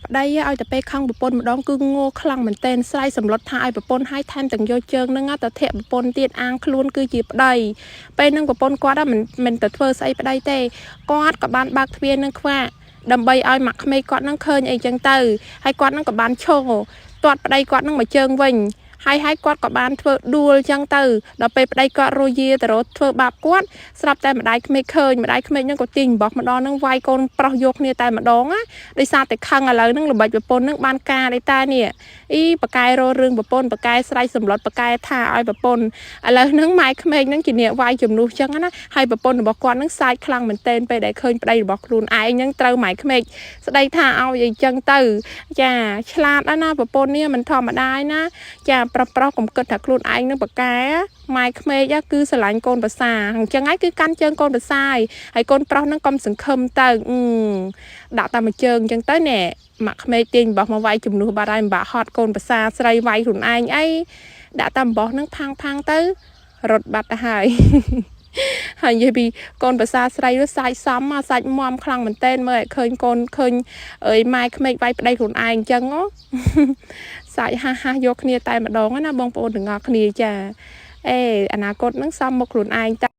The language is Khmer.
ប្តីឲ្យតែពេលខឹងប្រពន្ធម្ដងគឺងោខ្លាំងមែនទែនស្រ័យសម្លុតថាឲ្យប្រពន្ធឲ្យថែមទាំងយកជើងនឹងទៅធាក់ប្រពន្ធទៀតអាងខ្លួនគឺជាប្តីពេលហ្នឹងប្រពន្ធគាត់មិនមិនទៅធ្វើស្អីប្តីទេគាត់ក៏បានបើកទ្វារនឹងខ្វាក់ដើម្បីឲ្យម៉ាក់ក្មេកគាត់នឹងឃើញអីចឹងទៅហើយគាត់នឹងក៏បានឈរទាត់ប្តីគាត់នឹងមកជើងវិញហើយហើយគាត់ក៏បានធ្វើដួលចឹងទៅដល់ពេលប្តីគាត់រយាទៅរត់ធ្វើបាបគាត់ស្រាប់តែម្ដាយក្មេកឃើញម្ដាយក្មេកនឹងក៏ទាញអំបោះម្ដងនឹងវាយកូនប្រុសយកគ្នាតែម្ដងណាដោយសារតែខឹងឥឡូវហ្នឹងល្បិចប្រពន្ធនឹងបានការដែរតានេះអីបកែររឿងប្រពន្ធបកែស្រ័យសម្លុតបកែថាឲ្យប្រពន្ធឥឡូវហ្នឹងម៉ែក្មេកហ្នឹងជាអ្នកវាយជំនួសចឹងណាហើយប្រពន្ធរបស់គាត់ហ្នឹងសាចខ្លាំងមែនទែនពេលដែលឃើញប្តីរបស់ខ្លួនឯងហ្នឹងត្រូវម៉ែក្មេកស្ដីថាឲ្យអីចឹងទៅចាឆ្លាតណាស់ណាប្រពន្ធនេះមិនធម្មតាឯណា ចាប្រុសប្រុសកុំគិតថាខ្លួនឯងនឹងបកែម៉ែក្មេកគឺស្រឡាញ់កូនប្រសាអញ្ចឹងហើយគឺកាន់ជើងកូនប្រសាហើយហើយកូនប្រុសនឹងកុំសង្ឃឹមទៅអឺដាក់តែមួយជើងអញ្ចឹងទៅណែម៉ាក់ក្មេកទាញអំបោះមកវាយជំនួសបាត់ហើយមិនបាក់ហត់កូនប្រសាស្រីវាយខ្លួនឯងអីដាក់តែអំបោះនឹងផាំងផាំងទៅរត់បាត់ទៅហើយ ហើយនិយាយពីកូនប្រសាស្រីនោះសាច់សំមកសាច់មមខ្លាំងមែនទែនមើលឲ្យឃើញកូនឃើញអើយម៉ែក្មេកវាយប្តីខ្លួនឯងអញ្ចឹងហ៎ សាច់ហាស់ហាស់យកគ្នាតែម្ដងណាបងប្អូនទាំងអស់គ្នាចាអេអនាគតនឹងសមមកខ្លួនឯងតា។